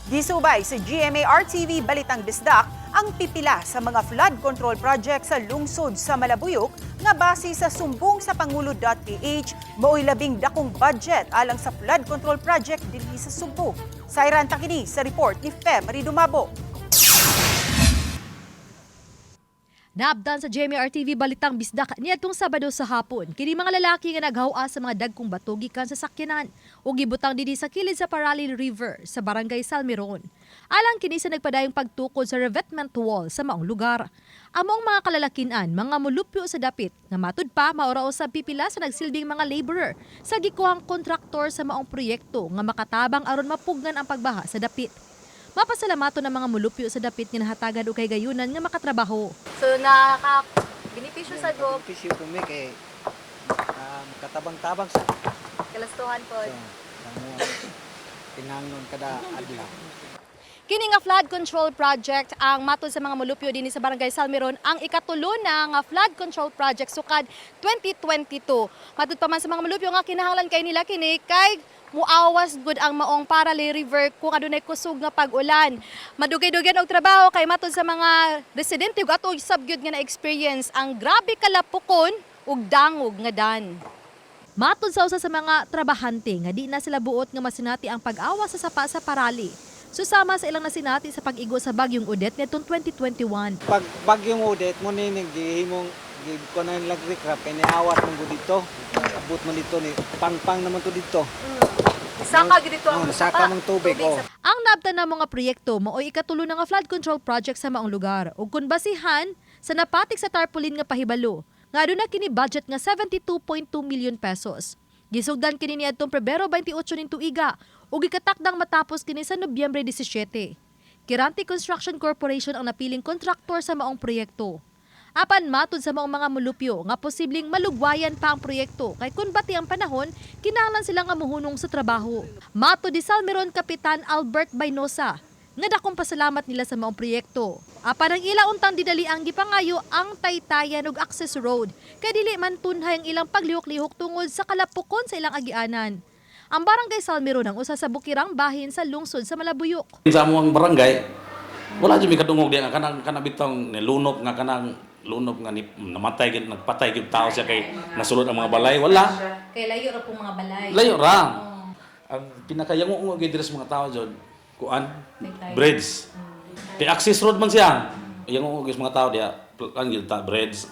Gisubay sa GMA RTV Balitang Bisdak ang pipila sa mga flood control project sa lungsod sa Malabuyok nga base sa sumbong sa pangulo.ph, mao'y labing dakong budget alang sa flood control project dinhi sa Sugbo. Sayran ta kini sa report ni Fe Marie Dumabo. Naabdan sa GMA RTV Balitang Bisdak niadtong Sabado sa hapon. Kini mga lalaki nga naghawa sa mga dagkong bato gikan sa sakyanan ug gibutang dinhi sa kilid sa Parali River sa Barangay Salmeron. Alang kini sa nagpadayong pagtukod sa revetment wall sa maong lugar. Among mga kalalakinan, mga mulupyo sa dapit nga matud pa maura sa pipila sa nagsilbing mga laborer sa gikuhang kontraktor sa maong proyekto nga makatabang aron mapugnan ang pagbaha sa dapit. Mapasalamato ng mga mulupyo sa dapit nga nahatagan og kahigayunan nga makatrabaho. So naka benepisyo sa go Benepisyo kami kay katabang-tabang sa kalastuhan po. Sa mga tinangnon kada adlaw. Kini nga flood control project ang matod sa mga mulupyo dinhi sa Barangay Salmeron ang ikatulo na nga flood control project sukad 2022. Matud pa man sa mga mulupyo nga kinahanglan kay nila kini kay muawas gud ang maong Parali River kung adunay kusog nga pag-ulan. Madugay-dugay og trabaho kay matud sa mga residente ug ato sab gyud nga na-experience ang grabe kalapukon ug dangog nga dan. Matod sa usa sa mga trabahante nga di na sila buot nga masinati ang pag-awa sa sapa sa Parali. Susama sa ilang nasinati sa pag-igo sa Bagyong Odette nitong 2021. Pag bagyong Odette mo nining gihimong ko na lang rikrap kay niawat mo gud dito. Abot mo dito ni pangpang naman to dito. Saka gid dito ang Oh, saka mong tubig, oh. Ang nabtan na mga proyekto mao'y ikatulo na nga flood control project sa maong lugar ug kun basihan sa napatik sa tarpaulin nga pahibalo nga aduna kini budget nga 72.2 million pesos. Gisugdan kini niadtong Pebrero 28 ning tuiga ug gikatakdang matapos kini sa Nobyembre 17. Kiranti Construction Corporation ang napiling kontraktor sa maong proyekto. Apan matud sa maong mga mulupyo nga posibleng malugwayan pa ang proyekto kay kun bati ang panahon, kinahanglan sila nga muhunong sa trabaho. Matud ni Salmeron Kapitan Albert Baynosa nga dakong pasalamat nila sa maong proyekto. Apan ang ila untang didali ang gipangayo ang taytayan ug access road kay dili man tunhay ang ilang paglihok-lihok tungod sa kalapukon sa ilang agianan. Ang Barangay Salmeron ang usa sa bukirang bahin sa lungsod sa Malabuyok. Sa among barangay, wala jud mi kadungog diya nga kanang kanang bitong nilunop nga kanang lunop nga ni, namatay gid, nagpatay gid tao siya kay nasulod ang mga balay, wala. Kay layo ra pong mga balay. Layo ra. Ang pinakayango gid diri sa mga tao jud kuan, bridge. Kay access road man siya. Yango gid sa mga tao diya, plan gid ta bridge.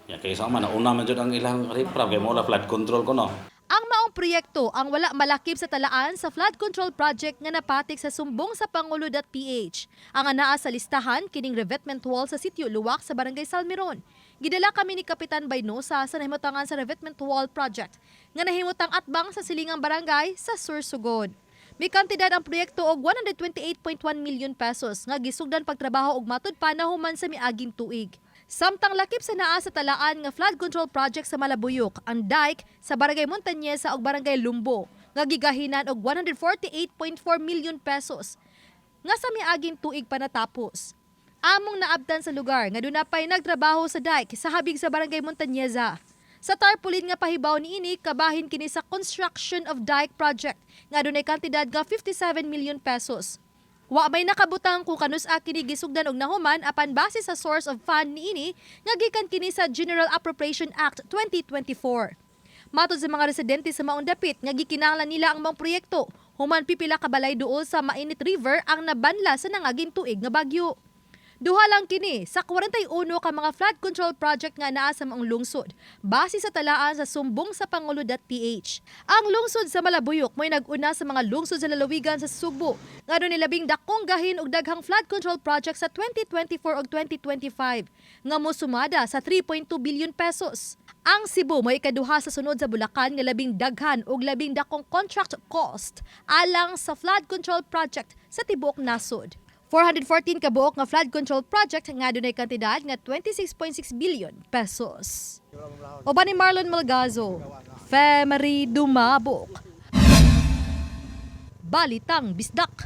Ya kay sa man nauna man jud ang ilang riprap kay mo flood control ko no. Ang maong proyekto ang wala malakip sa talaan sa flood control project nga napatik sa sumbong sa pangulo.ph. Ang anaa sa listahan kining revetment wall sa sitio Luwak sa Barangay Salmeron. Gidala kami ni Kapitan Baynosa sa nahimutangan sa revetment wall project nga nahimutang atbang sa silingang barangay sa Sursugon. May kantidad ang proyekto og 128.1 million pesos nga gisugdan pagtrabaho og matud pa nahuman sa miaging tuig. Samtang lakip sa naa sa talaan nga flood control project sa Malabuyok ang dike sa Barangay Montañesa ug Barangay Lumbo nga gigahinan og 148.4 million pesos nga sa miaging tuig pa natapos. Among naabtan sa lugar nga duna pay nagtrabaho sa dike sa habig sa Barangay Montañeza. Sa tarpaulin nga pahibaw niini, kabahin kini sa construction of dike project nga adunay kantidad nga 57 million pesos. Wa may nakabutang kung kanus-a kini gisugdan og nahuman, apan base sa source of fund niini nga gikan kini sa General Appropriation Act 2024. Matod sa mga residente sa maong dapit nga gikinahanglan nila ang maong proyekto human pipila ka balay duol sa Mainit River ang nabanla sa nangaging tuig nga bagyo. Duha lang kini sa 41 ka mga flood control project nga naa sa maong lungsod base sa talaan sa sumbong sa pangulo.ph. Ang lungsod sa Malabuyok mo'y nag-una sa mga lungsod sa lalawigan sa Sugbo nga adunay labing dakong gahin og daghang flood control project sa 2024 ug 2025 nga mosumada sa 3.2 billion pesos. Ang Cebu mo'y ikaduha sa sunod sa Bulacan nga labing daghan og labing dakong contract cost alang sa flood control project sa tibuok nasod. 414 ka buok nga flood control project nga adunay kantidad nga 26.6 billion pesos. Uban ni Marlon Malgazo, Femery Dumabok. Balitang Bisdak.